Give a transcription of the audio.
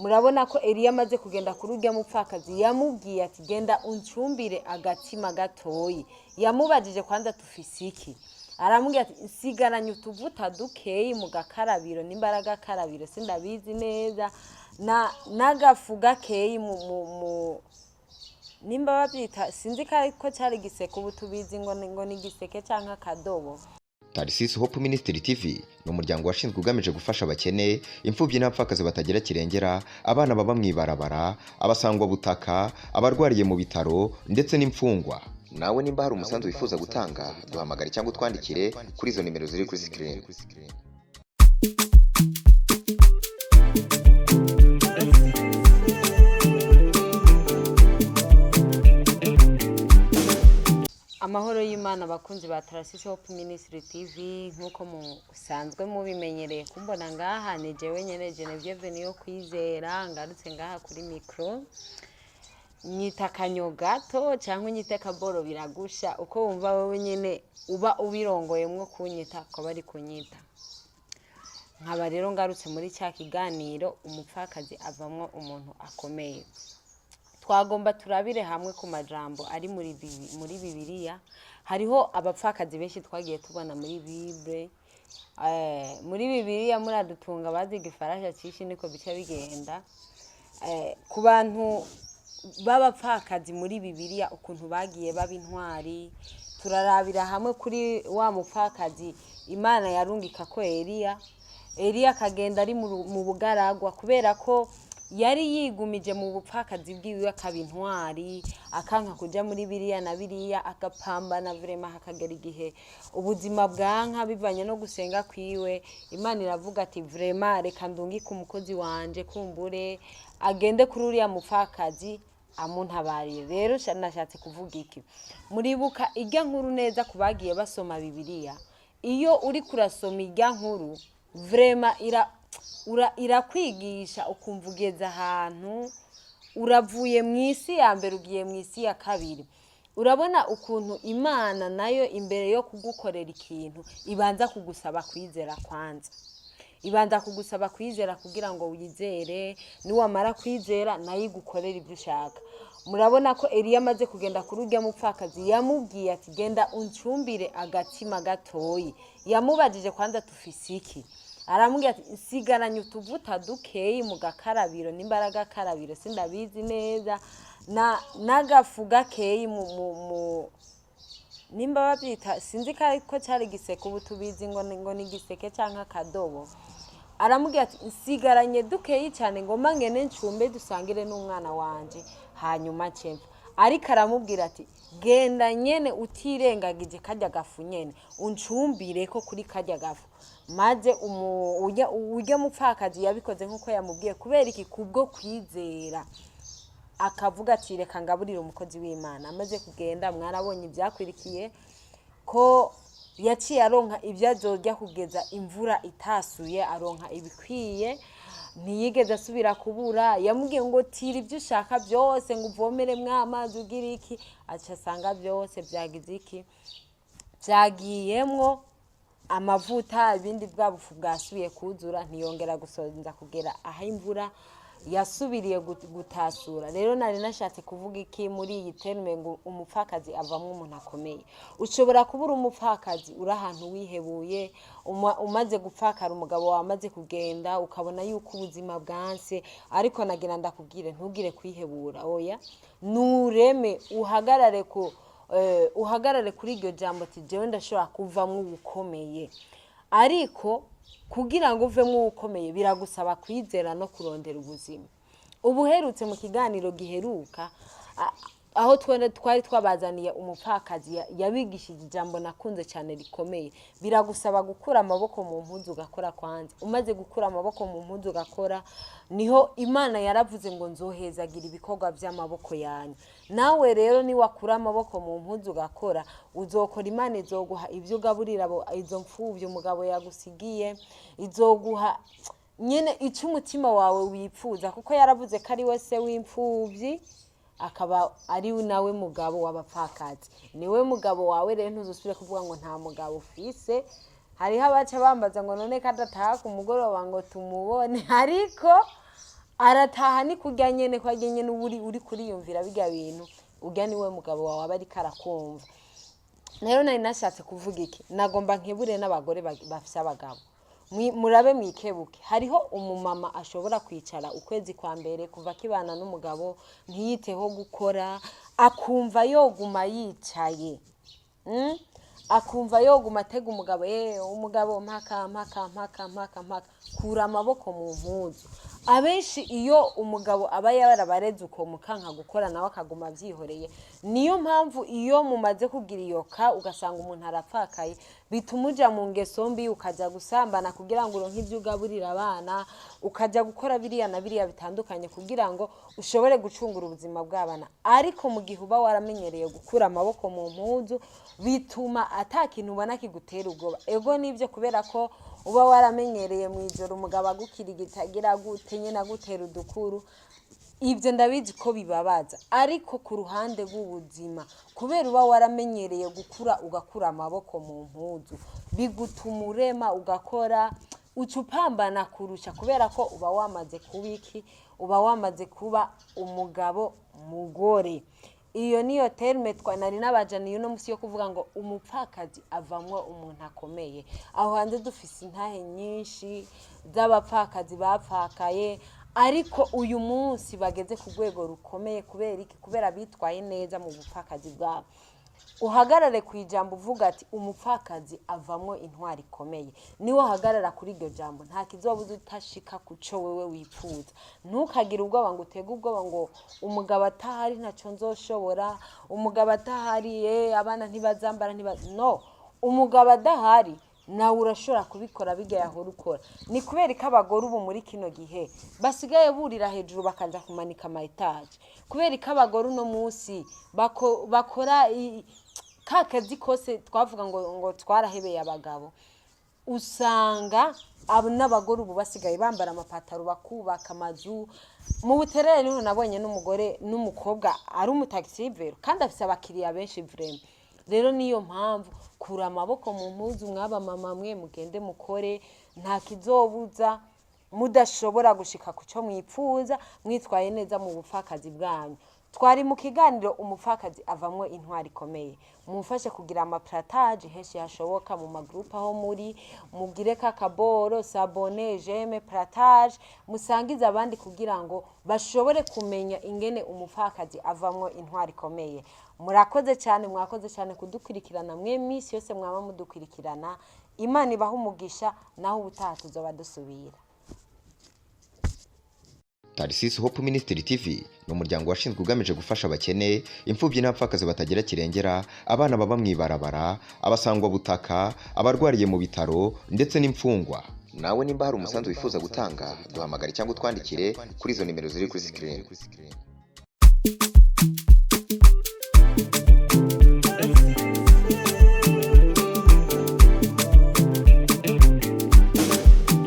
Murabona ko Eliya amaze kugenda kuri urya mupfakazi, yamubwiye ati: "Genda uncumbire agatsima gatoyi." Yamubajije kwanza: "Tufise iki?" Aramubwira ati: "Nsigaranye utuvuta dukeyi mu gakarabiro," nimba ari agakarabiro sindabizi neza, na n'agafu gakeyi mu nimba babyita, sinzi ko cyari igiseke, ubu tubizi ngo ni igiseke cyangwa akadobo. Tarisisi Hope Ministry TV ni umuryango washinzwe ugamije gufasha abakene, imfubyi n'abapfakazi batagira kirengera, abana baba mu ibarabara, abasangwabutaka, abarwariye mu bitaro ndetse n'imfungwa. Nawe nimba hari umusanzu wifuza gutanga, duhamagare cyangwa utwandikire kuri izo nimero ziri kuri sikirini. Amahoro y'Imana, abakunzi ba Tarasisi Hope Ministry TV. Nk'uko musanzwe mubimenyereye kumbona ngaha, ni jewe nyene Genevieve niyo kwizera, ngarutse ngaha kuri mikro. Nyita akanyo gato cyangwa unyite akaboro, biragusha uko wumva wowe nyene uba ubirongoyemwo kunyita ko bari kunyita. Nkaba rero ngarutse muri cya kiganiro "Umupfakazi avamwo umuntu akomeye". Twagomba turabire hamwe ku majambo ari muri Bibiliya. Hariho abapfakazi benshi twagiye tubona muri Bible, muri Bibiliya. Muradutunga bazi igifaransa cyinshi, niko bica bigenda. Ku bantu b'abapfakazi muri Bibiliya, ukuntu bagiye baba intwari, turarabira hamwe kuri wa mupfakazi Imana yarungika ko Eliya, Eliya akagenda ari mu bugaragwa, kubera ko yari yigumije mu bupfakazi bwiwe, akaba intwari, akanka kuja muri biriya na biriya, agapambana vraiment, hakagera igihe ubuzima bwanka. Bivanye no gusenga kwiwe, Imana iravuga ati: "Vraiment, reka ndungike umukozi wanje, kumbure agende kuri uriya mupfakazi amuntabariye." Rero nashatse kuvuga iki? Muribuka irya nkuru neza ku bagiye basoma Bibiliya. Iyo uri kurasoma irya nkuru, vraiment irakwigisha, ukumva ugeze ahantu uravuye mu isi ya mbere ugiye mu isi ya kabiri. Urabona ukuntu Imana nayo imbere yo kugukorera ikintu ibanza kugusaba kwizera. Kwanza ibanza kugusaba kwizera kugira ngo wizere, niwamara kwizera nayo igukorera ibyo ushaka. Murabona ko Eliya amaze kugenda kuri urya mupfakazi, yamubwiye ati: "Genda uncumbire agatsima gatoyi." Yamubajije kwanza: "Tufise iki?" Aramubwira ati: "Nsigaranye utuvuta dukeyi mu gakarabiro," nimba ari agakarabiro sindabizi neza, na n'agafu gakeyi mu nimba babyita, sinzi ko cyari igiseke, ubu tubizi ngo ni igiseke cyangwa akadobo. Aramubwira ati: "Nsigaranye dukeyi cyane, ngomba ngene ncumbe dusangire n'umwana wanje, hanyuma mpfa." Ariko aramubwira ati: "Genda nyene utirengagije karya gafu nyene, uncumbire ko kuri karya gafu." Maze urya mupfakazi yabikoze nk'uko yamubwiye. Kubera iki? Kubwo kwizera, akavuga ati: "Reka ngaburire umukozi w'Imana." Amaze kugenda, mwarabonye ibyakwirikiye, ko yaciye aronka ibyo azorya kugeza imvura itasuye, aronka ibikwiye, ntiyigeze asubira kubura. Yamubwiye ngo: "Tira ibyo ushaka byose, ngo uvomeremwo amazi, ugire iki." Aca asanga byose byagize iki? Byagiyemwo amavuta, ibindi bwa bufu bwasubiye kuzura, ntiyongera gusonza kugera aho imvura yasubiriye gutasura. Rero nari nashatse kuvuga iki muri iyi terme? Ngo umupfakazi avamwo umuntu akomeye. Ushobora kuba uri umupfakazi, uri ahantu wihebuye, umaze gupfakara, umugabo wawe amaze kugenda, ukabona yuko ubuzima bwanse. Ariko nagira ndakubwire, ntugire kwihebura, oya. Nureme, uhagarare kuri iryo jambo ati: "Jewe ndashobora kuvamwo ubukomeye." Ariko kugira ngo uvemwo ubukomeye biragusaba kwizera no kurondera ubuzima. Ubuherutse mu kiganiro giheruka, aho twari twabazaniye umupfakazi yabigishije ijambo nakunze cyane rikomeye: biragusaba gukura amaboko mu mpuzu ugakora. Kwanza umaze gukura amaboko mu mpuzu ugakora, niho Imana yaravuze ngo: "Nzohezagira ibikorwa by'amaboko yanyu." Nawe rero niwakura amaboko mu mpuzu ugakora, uzokora, Imana izoguha ibyo ugaburira izo mfubyi umugabo yagusigiye, izoguha nyine icyo umutima wawe wifuza, kuko yaravuze ko ari we se w'imfubyi, akaba ari nawe mugabo w'abapfakazi. Niwe mugabo wawe. Rero ntuzusubire kuvuga ngo nta mugabo ufise. Hariho abaca bambaza ngo: "None ko adataha ku mugoroba ngo tumubone?" Ariko Arataha ni kurya nyene, kwa nyene uba uri kuriyumvira birya bintu, urya niwe mugabo wawe aba ariko arakumva. Rero nari nashatse kuvuga iki? Nagomba nkebure n'abagore bafise abagabo. Murabe mwikebuke. Hariho umumama ashobora kwicara ukwezi kwa mbere kuva akibana n'umugabo, ntiyiteho gukora, akumva yoguma yicaye. Akumva yoguma atega umugabo, umugabo mpaka mpaka mpaka mpaka mpaka. Kura amaboko mu mpuzu. Abenshi iyo umugabo aba yarabareze uko, mukanka gukora, nawe akaguma abyihoreye. Niyo mpamvu iyo mumaze kugira iyo ka, ugasanga umuntu arapfakaye, bituma uja mu ngeso mbi, ukajya gusambana kugira ngo uronke ibyo ugaburira abana, ukajya gukora biriya na biriya bitandukanye kugira ngo ushobore gucungura ubuzima bw'abana. Ariko mu gihe uba waramenyereye gukura amaboko mu mpuzu, bituma ata kintu ubona kigutera ubwoba. Ego nibyo, kubera ko uba waramenyereye mu ijoro umugabo agukirigita, agira gute nyine, agutera udukuru. Ibyo ndabizi ko bibabaza, ariko ku ruhande rw'ubuzima, kubera uba waramenyereye gukura, ugakura amaboko mu mpuzu, bigutuma urema, ugakora, uca upambana kurusha, kubera ko uba wamaze kuba iki? Uba wamaze kuba umugabo mugore. Iyo niyo terme nari nabajaniye uno musi yo kuvuga ngo umupfakazi avamwo umuntu akomeye. Aho hanze dufise intahe nyinshi z'abapfakazi bapfakaye, ariko uyu munsi bageze ku rwego rukomeye. Kubera iki? Kubera bitwaye neza mu bupfakazi bwabo. Uhagarare ku ijambo uvuga ati umupfakazi avamwo intwari ikomeye. Niwe uhagarara kuri iryo jambo, nta kizobuza utashika ku cyo wewe wifuza. Ntukagire ubwoba ngo utege ubwoba ngo umugabo atahari ntacyo nzoshobora, umugabo atahari abana ntibazambara, no umugabo adahari nawe urashobora kubikora bijya yahora ukora. Ni kubera ko abagore ubu muri kino gihe basigaye burira hejuru, bakaja kumanika ama étages. Kubera ko abagore uno munsi bakora ka kazi kose twavuga ngo twarahebeye abagabo. Usanga abo n'abagore ubu basigaye bambara amapataro, bakubaka amazu. Mu Buterere niho nabonye n'umugore n'umukobwa ari umutaxi-vélo kandi afise abakiriya benshi vraiment. Rero niyo mpamvu, kura amaboko mu mpuzu, mwaba mama mwe, mugende mukore. Nta kizobuza mudashobora gushika ku cyo mwipfuza mwitwaye neza mu bupfakazi bwanyu. Twari mu kiganiro umupfakazi avamwo intwari ikomeye. Mumfashe kugira amapartage henshi hashoboka mu magroupe aho muri, mugire kakaboro, s'abonner, j'aime, partage, musangize abandi kugira ngo bashobore kumenya ingene umupfakazi avamwo intwari ikomeye. Murakoze cyane, mwakoze cyane kudukurikirana mwe minsi yose mwaba mudukurikirana. Imana ibahe umugisha, naho ubutaha tuzoba dusubira. Tarisisi Hope Ministry TV ni umuryango washinzwe ugamije gufasha abakene, imfubyi n'abapfakazi batagira kirengera, abana baba mu ibarabara, abasangwabutaka, abarwariye mu bitaro ndetse n'imfungwa. Nawe nimba hari umusanzu wifuza gutanga, duhamagare cyangwa utwandikire kuri izo nimero ziri kuri screen.